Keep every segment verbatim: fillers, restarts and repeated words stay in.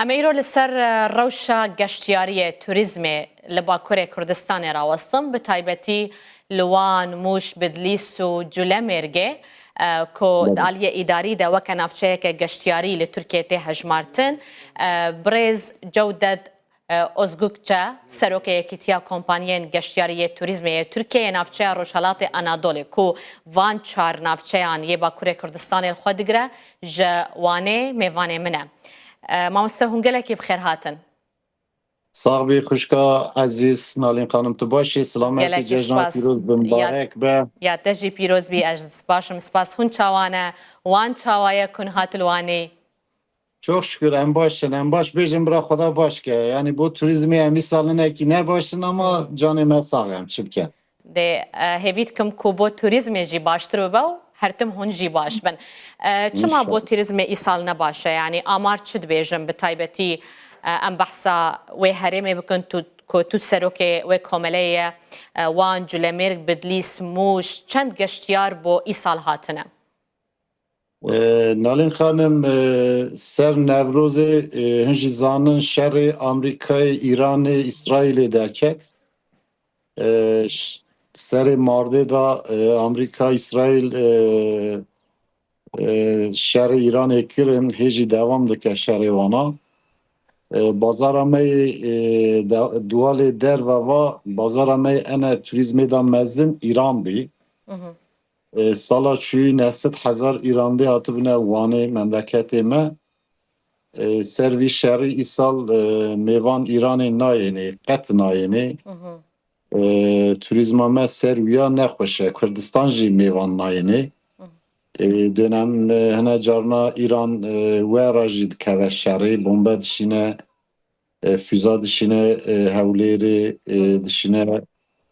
Em ê îro li ser, e, rewşa geştiyariyê, turîzmê li Bakurê Kurdistanê rawestin, bi taybetî li Wan, Mûş, Bidlîs û Culemêrgê, e, ku di aliyê îdarî de weke navçeyeke geştiyarî li Tirkiyê tê hejmartin. E, birêz Cewdet, e, Ozgukçe, serokê Yekîtiya Kompaniyên Geştiyarî yê Turîzmê yê Tirkiyeyê navçeya Rojhelatê Anadolê, ku van çar navçeyan yê Bakurê Kurdistanê li xwe digire, ji Wanê mêvanê min e. E, mamoste, hûn gelekî bi xêr hatin. Sax bî xwişka ezîz Nalîn Xanim, tu baş î? Silamet, gelekî cejna spas. Pîroz be, ya, mibarek be. Ya te jî pîroz bî, ez baş im, spas. Hûn çawa ne? Wan çawa ye ku hûn hat li Wanê? Çok şükür, em baş in, em baş bêjin, bira Xweda baş ke. Yanî bo turîzmê em îsal hinekî ne baş in ama canê me sax e, em çi bikin? Dê, e, hêvî dikim ku bo turîzmê jî baştir bibe û her tim hûn jî baş bin. E, çima bo, înşallah, turîzmê îsal ne baş e? Yanî amar çi dibêjin, bi taybetî, e, em behsa wê herêmê bikin, tu, ku tu serokê wê komeleyê ye, e, Wan, Culemêrg, Bidlîs, Mûş, çend geştiyar bo îsal hatine? E, Nalîn Xanim, e, ser Newrozê, e, hin jî zanin şerê Amerîkayê, Îranê, Îsraîlê derket. E, ş-, serê mardê de, e, Amerîka, Îsraîl, e, e, şerê Îranê kirin, hê jî devam dike şerê wana. E, bazara me yê, e, de-, dualê derve va, bazara me yê ene turîzmê de mezin Îran bî. Mhm. E, sala çûyî neh sed hezar Îrandî hatibûne Wanê, memleketê me. E, ser vî şerî îsal, e, mêvan Îranê nayênê, qet nayênê. Mhm. E, turîzma me ser wîya nexweş e. Kurdistan jî mêvan nayênê. Mhm. E, dönem, e, hine carna Îran, e, we re jî dikeve şerê, bombe dişîne, e, füza dişîne, e, Hewlêrê, e, dişîne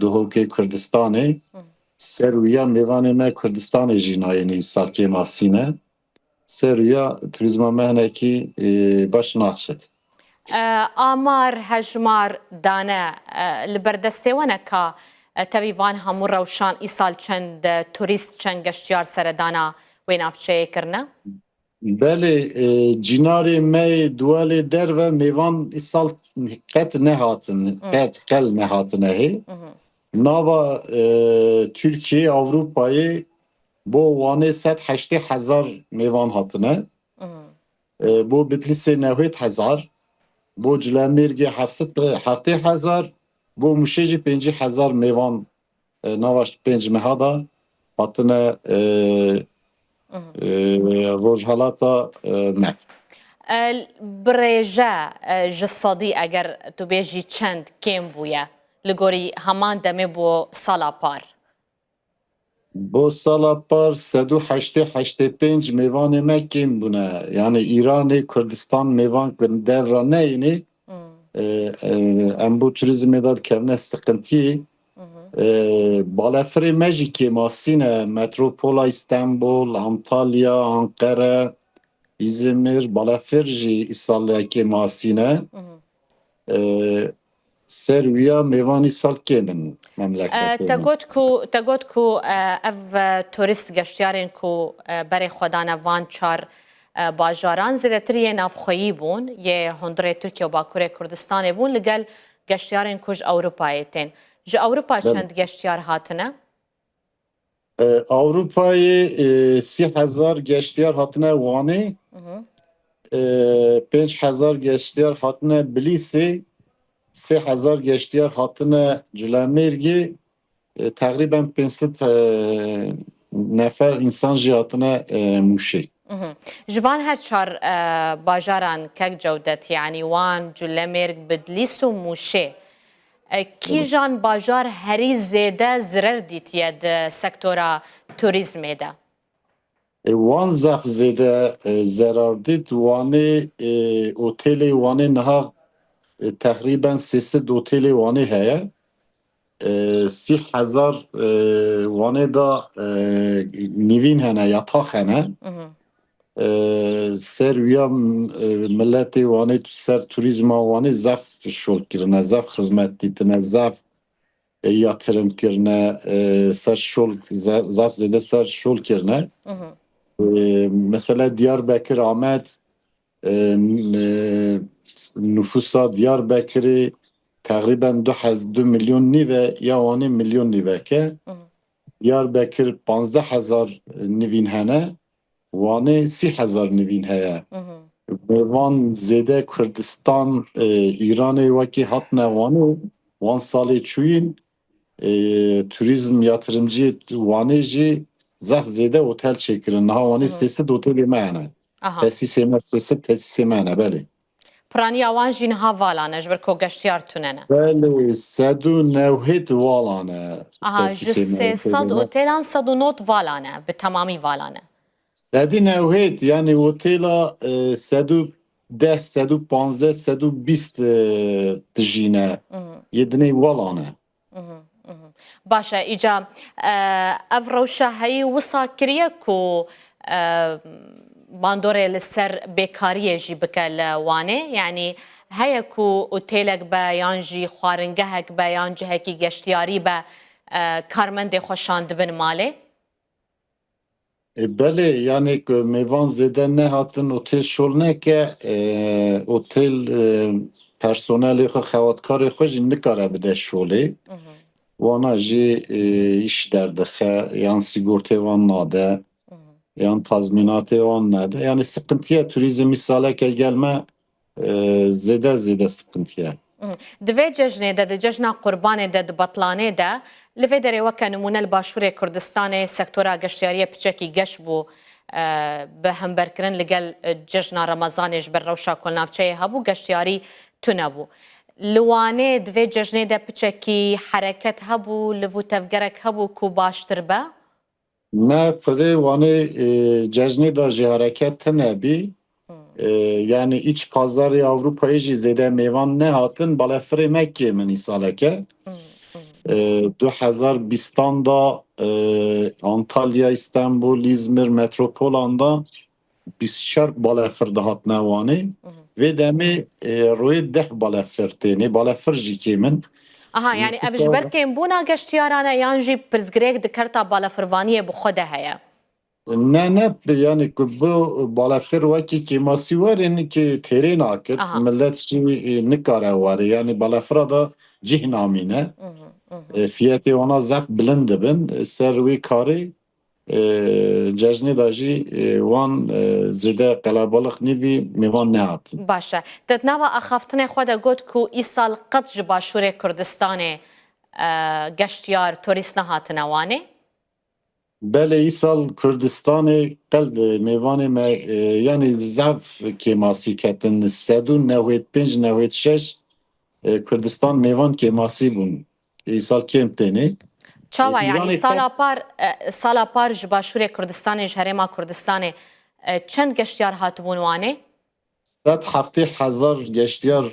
Duhokê Kurdistanê. Hı. Ser wîya mêvanê me Kurdistanê jî nayêne îsal kêm asîne. Ser wîya turîzma me hinekî, e, baş naçit. E, amar, hejmar dane, e, li ber destê we ne ka, e, tevî van hemû rewşan îsal çend, e, turîst, çend geştiyar seredana wê navçeyê kirine? Belê, e, cînarê me yê duwelê derve mêvan îsal qet nehatin, Hı. qet qel nehatine hê. Hı hı. Nava, e, Tirkiyeyê, Ewropayê bo Wanê sed heştê hezar mêvan hatine. Hı hı. E, bo Bitlîsê newêt hezar, bo Cilemêrgê heft sed, heftê hezar, bo Mûşê jî pêncî hezar mêvan e, nava pênc meha de hatine, e, Mhm. e, rojhelata, e, me. E, bi rêje, e, ji sedî eger tu bêjî çend kêm bûye li gorî heman demê bo sala par? Bo sala par sed û heştê heştê pênc mêvanê me kêm bûne. Yanî Îranê, Kurdistan mêvan ku devra neyênê, Hmm. e, e, em bo turîzmê de dikevine siqintiyê. Mhm. E, balefirê me jî kêmasî ne. Metropola Îstanbul, Antalya, Ankara, Îzmir, balefir jî îsal kêmasî ne. Mhm. E, ser wîya mêvan îsal kêm in memleketê. E, te got ku, te got ku, e, ev, e, turîst geştiyarên ku, e, berê xwe dane van çar, e, bajaran zêdetir yê navxweyî bûn, yê hundirê Tirkiye û Bakurê Kurdistanê bûn, li gel geştiyarên ku ji Ewropayê tên. Ji Ewropa Belê. çend geştiyar hatine? E, Ewropayê, e, sî hezar geştiyar hatine Wanê, Mhm. e, pênc hezar geştiyar hatine Bilîsê, sê hezar geştiyar hatine Cilemêrgê, e, teqrîben pênc sed, e, nefer însan jî hatine, e, Mûşê. Mhm. Ji van her çar, e, bajaran kek Cewdet, yanî Wan, Culemêrg, Bidlîs û Mûşê, e, kîjan bajar herî zêde zirer dîtiye di sektora turîzmê de? E, Wan zaf zêde, e, zerar dît. Wanê, e, otelê Wanê niha, e, teqrîben sê sed otelê Wanê heye. E, sî hezar, e, Wanê da, e, nîvîn hene, yatax hene. Mhm. E, ser wîya, e, miletê Wanê, ser turîzma Wanê zaf şol kirine, zaf xizmet dîtine, zaf, e, yatirim kirine, e, ser şol, ze-, zaf zêde ser şol kirine. Mhm. E, mesela Diyarbekir, Amed, e, n-, e, nüfusa Diyarbekirê teqrîben du hez-, du milyon nîve, ya Wanê milyon nîveke. Hı hı. Diyarbekir panzdeh hezar nivîn hene, Wanê sî hezar nivîn heye. Hı hı. Mêvan zêde Kurdistan, e, Îranê wekî hatine Wanê, wan salê çûyîn, e, turîzm yatırımcı Wanê jî zaf zêde otel çêkirin. Niha Wanê Hı hı. sê sed otelê me hene. Aha. Tesîsê me, sê sed tesîsê me hene, belê. Piraniya wan jî niha vala ne, ji ber ku geştiyar tune ne. Belê, sed û newhêt vala ne. Aha, ji tesîsê me, sê sed otelê me. Otelan sed û nod vala ne, bi temamî vala ne. Sed û newhêt, yani otela, e, sed û deh, sed û panzdeh, sed û bîst, e, tijî ne. Hı hı. Yê dinê vala ne. Mhm, mhm. Baş e, îca, e, ev rewşa heyî wisa kiriye ku, e, bandorê li ser bêkariyê jî bike li Wanê? Yanî heye ku otêlek be, yan jî xwaringehek be, yan cihekî geştiyarî be, e, karmendê xwe şandibin malê? E, belê, yanî ku mêvan zêde nehatin otel şol neke, e, otel, e, personelê xwe, xewatkarê xwe jî nikare bide şolê. Mhm. Wana jî, e, îş derdixe, yan sîgortê wan nade, Mhm. yan tazmînatê wan nade. Yanî siqintiye turîzm îsaleke gel me, e, zêde, zêde siqintiye. Mhm. Di vê cejnê de, di cejna Qurbanê de, di Betlanê de, li vê derê weke nimûne li Başûrê Kurdistanê sektora geştiyariyê piçekî geş bû, e, bi hemberkirin li gel, e, cejna Remezanê ji ber rewşa ku li navçeyê hebû, geştiyarî tune bû. Li Wanê di vê cejnê de piçekî hereket hebû, liv û tevgerek hebû ku baştir be? Ne, xwedê Wanê, e, cejnê de jî hereket tine bî. Hmm. E, yani iç pazarê Avrupayê jî zêde mêvan nehatin, balefirê me kêm in îsaleke. Hmm, hmm. E, du hezar bîstan da, e, Antalya, Îstanbul, Îzmir, metropolan da bîst çar balefir dihatine Wanê. Mhm. Vê demê, e, royê deh balefir tênê. Balefir jî kêm in. Aha, yani ev ji ber kêmbûna geştiyaran e yan jî pirsgirêk di kerta balefirvaniyê bi xwe de heye? Ne, ne, yani ku bi balefir wekî kêmasî werin ki têrê nakit, Aha. millet jî, e, nikare were. Yani balefira da cih namîne. Mhm, mhm. E, fiyetê wana zef bilind dibin. E, ser wê karê e, cejnê de jî, e, wan, e, zêde qelebalix nîbî, mêvan nehatin. Baş e. Te di nava axaftinê xwe de got ku îsal qet ji Başûrê Kurdistanê, e, geştiyar, turîst nehatine Wanê? Belê, îsal Kurdistanê qel, e, mêvanê me, e, yanî zaf kêmasî ketin, sed û newêd pênc newêd şeş, e, Kurdistan mêvan kêmasî bûn. Îsal kêm tênê. Çawa, e, yanî Îranê sala qet par, e, sala par ji Başûrê Kurdistanê, ji Herêma Kurdistanê, e, çend geştiyar hatibûn Wanê? Sed heftê hezar geştiyar,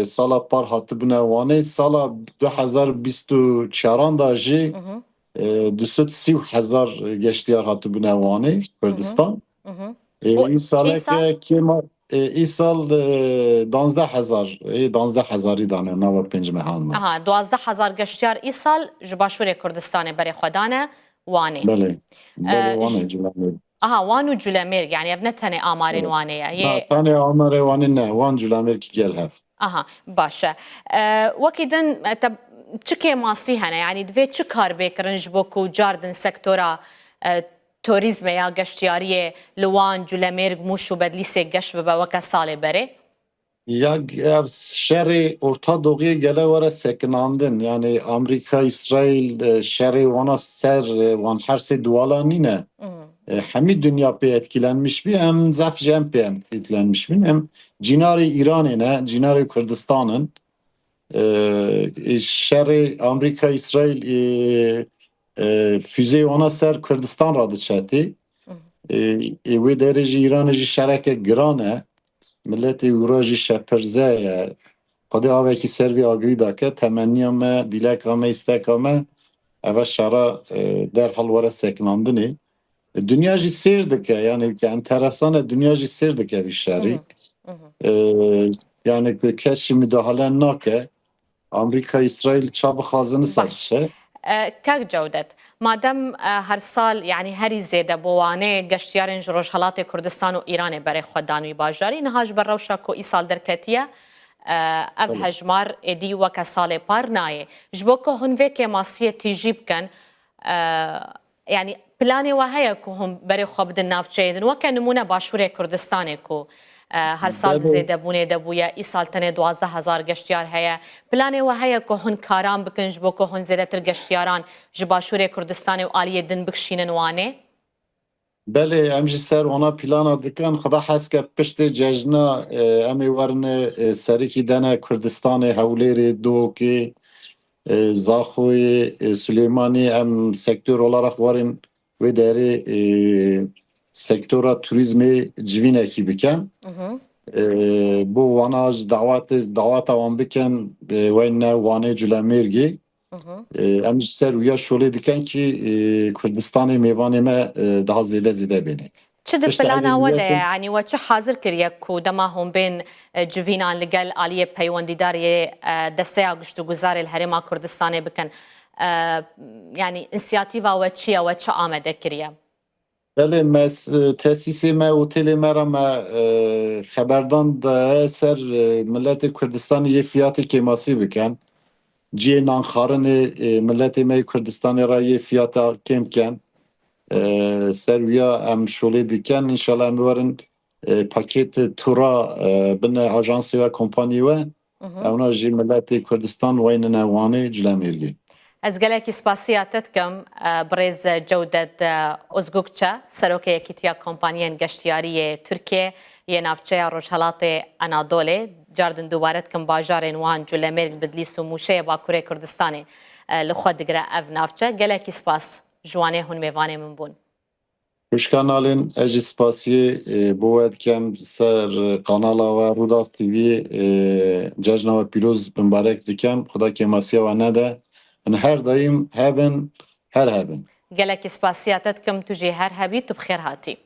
e, sala par hatibûne Wanê. Sala du hezar bîst û çaran da jî, Mhm. e, du sed sî hezar geştiyar hatibûne Wanê, Mhm. Kurdistan. Mhm. E, Û îsaleke îsal? kêma, e, îsal, e, danzdeh hezar, e, danzdeh hezarî dane nava pênc mehan de. Aha, duwazdeh hezar geştiyar îsal ji Başûrê Kurdistanê berê xwe dane Wanê. Belê. Belê, E, Wanê, ji Cilanê. Aha, Wan û Culemêrg, yani ev ne tenê amarên Evet. Wanê ye. Na, Yê tenê amarê Wanê ne, Wan, Culemêrg gel hev. Aha, baş e. E, wekî din, e, te çi kêmasî hene? Yani divê çi kar bê kirin ji bo ku cardin sektora, e, turîzmê ya geştiyariyê li Wan, Culemêrg, Mûş û Bedlîsê geş bibe weke salê berê? Ya g-, ev şerê Orta Doğuyê gele were sekinandin. Yani Amerîka, Îsraîl, e, şerê wana ser, e, wan her sê duwala nîne. Mhm. E, hemî dinya pê etkilenmiş bî, em zaf jî em pê em etkilenmiş bîn. Em cînarê Îranê ne, cînarê Kurdistanin. E, e, şerê Amerîka, Îsraîl, e, e, füzeyê wana ser Kurdistan radiçetê. Mhm. E, e, wê derê jî Îranê jî şereke giran e. Miletê wira jî şepirze ye. Xwedê avekî ser vî agirî dake. Temenniya me, dîleka me, îsteka me, eve şera, e, derhal were sekinandinê. Dinya jî sêr dike, yani ki enteresan e, dinya jî sêr dike vî şerî. Mhm, mhm. E, yani ki kes jî müdahale nake. Amerîka, Îsraîl ça bixwazin, wisa Baş. diçe. E, Kak Cewdet, madem e, her sal, yanî herî zêde bo Wanê geştiyarên ji Rojhelatê Kurdistan û Îranê berê xwe dan wî bajarî, niha ji ber rewşa ku îsal derketiye, e, ev Belê. hejmar êdî weke salê par nayê. Ji bo ku hûn vê kêmasiyê tîjî bikin, e, yanî planê we heye ku hûn berê xwe bidin navçeyê din? Weke nimûne Başûrê Kurdistanê ku e, her sal Belê. zêdebûnê de bûye, îsal tenê duwazdeh hezar geştiyar heye. Planê we heye ku hûn karan bikin ji bo ku hûn zêdetir geştiyaran ji Başûrê Kurdistanê û aliyê din bikişînin Wanê? Belê, em jî ser wana plana dikin. Xuda hez ke piştê cejna, e, em ê werin, e, serikî dene Kurdistanê, Hewlêrê, Duhokê, e, Zaxoyê, e, Silêmaniyê, em sektör olarak werin wê derê, e, sektora turizmê civînekî bikin. Mhm. E, bo wana ji dawetê, daweta wan bikin, e, weyne Wanê Culemêrgê. Mhm. E, em ji ser wiya şolê dikin ki, e, Kurdistanê mêvanê me, e, daha zêde zêde bêne. Çi di Pişta plana we de ye? Yanî we çi hazir kiriye ku dema hûn bên, e, civînan li gel aliyê peywendîdar yê, e, desteya giştûguzarê li Herêma Kurdistanê bikin? E, yanî însiyatîva we çi ye? We çi amade kiriye? Belê, me s-, tesîsê me, otelê me re me, e, xeberdan daye ser, e, miletê Kurdistanê yê fiyatê kêmasî bikin. Cihê nanxwarinê, e, miletê me yê Kurdistanê re yê fiyata kêm bikin. E, ser wiya em şolê dikin. Înşallah em werin, e, pakêt tura, e, bine ajansê we, kompaniyê we. Mhm. Ewna jî miletê Kurdistan weynine Wanê, Culemêrgê. Ez gelekî spasiya te dikim, e, birêz Cewdet, e, Ozgukçe, serokê Yekîtiya Kompaniyên Geştiyarî yê Tirkiyê yê navçeya Rojhelatê Anadolê. Cardin dubare dikim, bajarên wan Culemêrg, Bidlîs û Mûşeyê Bakurê Kurdistanê, e, li xwe digire ev navçe. Gelekî spas ji wanê hûn mêvanê min bûn. Xwişka Nalên, ez jî spasiyê, e, bo we dikem ser kanala we Rûdaw T V, e, cejna we pîroz, bimbarek dikem. Xuda kêmasiya we nede. Em her daîm hebin, her hebin. Gelekî spasiya te dikim, tu jî her hebî, tu bi xêr hatî.